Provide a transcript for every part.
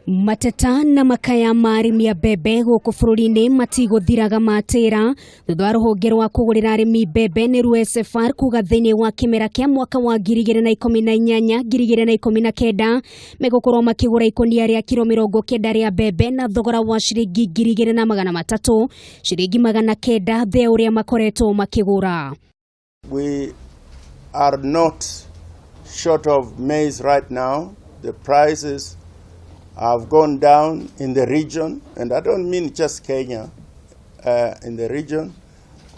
Mateta na makaya ma arĩmi a mbembe gũkũ bũrũri-inĩ matigũthiraga matĩra thutha wa rũhonge rwa kũgũrĩra arĩmi mbembe nĩ ruo SFR kuga thĩinĩ wa kĩmera kĩa mwaka wa 2018 2019 megũkorwo makĩgũra ikũnia rĩa kiro 90 rĩa mbembe na thogora wa ciringi 2300, ciringi 900 thĩ ya ũrĩa makoretwo makĩgũra. We are not short of maize right now. The prices have gone down in the region, and I don't mean just Kenya, in the region,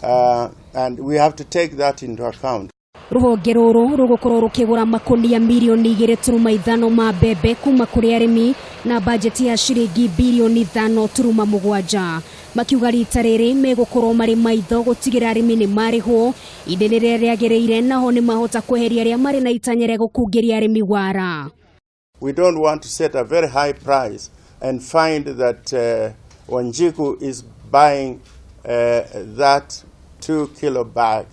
and we have to take that into account. Rũhonge rũrũ rũgũkorwo rũkĩgũra makũnia mirioni 2.5 ma mbembe kuma kũrĩ arĩmi na bajeti ya ciringi birioni 5.7. Makiuga rita rĩrĩ megũkorwo marĩ maitho gũtigĩra arĩmi nĩ marĩhwo idĩ rĩrĩa rĩagĩrĩire, naho nĩ mahota kweheria arĩa marĩ na itanya rĩa gũkungĩria arĩmi wara. We don't want to set a very high price and find that Wanjiku is buying that 2 kilo bag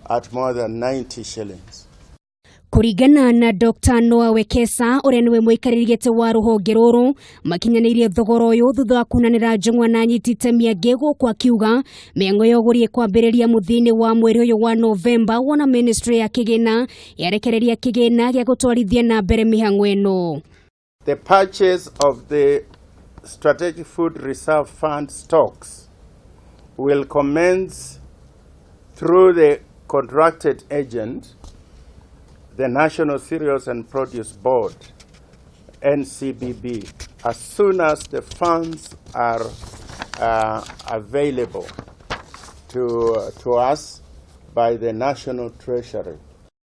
at more than 90 shillings. Kũringana na Dr. Noah Wekesa, ũrĩa nĩwe mũikarĩri gĩtĩ wa rũhonge rũrũ, makinyanĩirie thogora ũyũ thutha wa kunanĩra njũng'wa na anyiti itemi angĩ gũkũ, akiuga mĩang'o ya ũgũri ĩkwambĩrĩria mũthia-inĩ wa mweri ũyũ wa Novemba wona ministry ya kĩgĩna yarekereria kĩgĩna gĩa gũtwarithia na mbere mĩhang'o ĩno. The purchase of the Strategic Food Reserve Fund stocks will commence through the contracted agent, the National Cereals and Produce Board, NCPB, as soon as the funds are available to us by the National Treasury.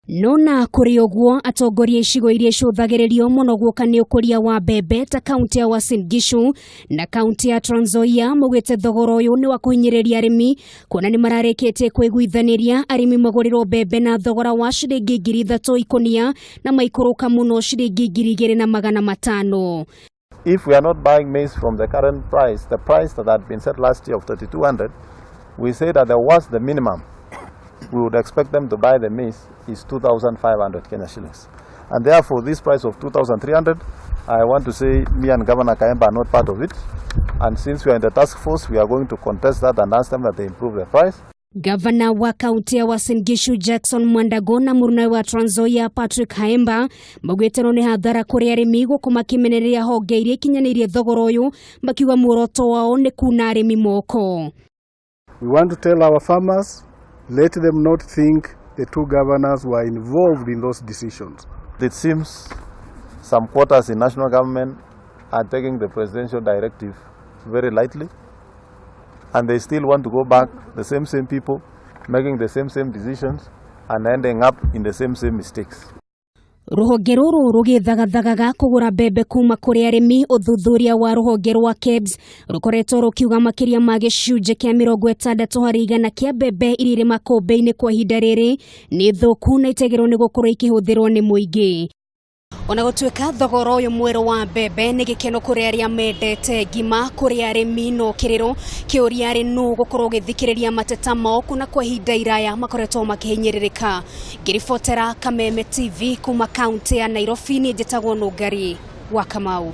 No na kũrĩ ũguo, atongoria icigo iria icũthagĩrĩrio mũno guoka nĩ ũkũria wa mbembe ta kaunti ya Uasin Gishu na kaunti ya Trans Nzoia maugĩte thogora ũyũ nĩ wa kũhinyĩrĩria arĩmi, kuona nĩ mararĩkĩtie kwĩguithanĩria arĩmi magũrĩrwo mbembe na thogora wa ciringi 3000 ikũnia na maikũrũka mũno ciringi 2500. If we are not buying maize from the current price, the price that had been set last year of 3200, we say that the worst, the minimum we would expect them to buy the maize is 2,500 Kenya shillings. And therefore, this price of 2,300, I want to say me and Governor Khaemba are not part of it. And since we are in the task force, we are going to contest that and ask them that they improve the price. Gavana wa kaunti ya Uasin Gishu Jackson Mwandago na mũrunawe wa Trans Nzoia Patrick Khaemba maugĩte no nĩ hathara kũrĩ arĩmi gũkũ makĩmenereria honge iria ikinyanĩirie thogora ũyũ, makiuga muoroto wao nĩ kuna arĩmi moko. We want to tell our farmers, let them not think the two governors were involved in those decisions. It seems some quarters in national government are taking the presidential directive very lightly, and they still want to go back, the same same people making the same same decisions and ending up in the same same mistakes. Rũhonge rũrũ rũgĩthagathagaga kũgũra mbembe kuma kũrĩ arĩmi, ũthuthuria wa rũhonge rwa KEBS rũkoretwo rũkiuga makĩria ma gĩcunjĩ kĩa 60% kĩa mbembe iria irĩ makũmbĩ-inĩ kwa ihinda rĩrĩ nĩ thũku na itegĩrwo nĩ gũkorwo ikĩhũthĩrwo nĩ mũingĩ. Ona gũtuĩka thogora ũyũ mwerũ wa mbembe nĩ gĩkeno kũrĩ arĩa mendete ngima, kũrĩ arĩmi no kĩrĩro kĩũria arĩ nũ gũkorwo ũgĩthikĩrĩria mateta mao, kuna kwa ihinda iraya makoretwo makĩhinyĩrĩrĩka. Ngĩribotera Kameme TV kuma kaunti ya Nairobi, niĩ njĩtagwo Nũngari wa Kamau.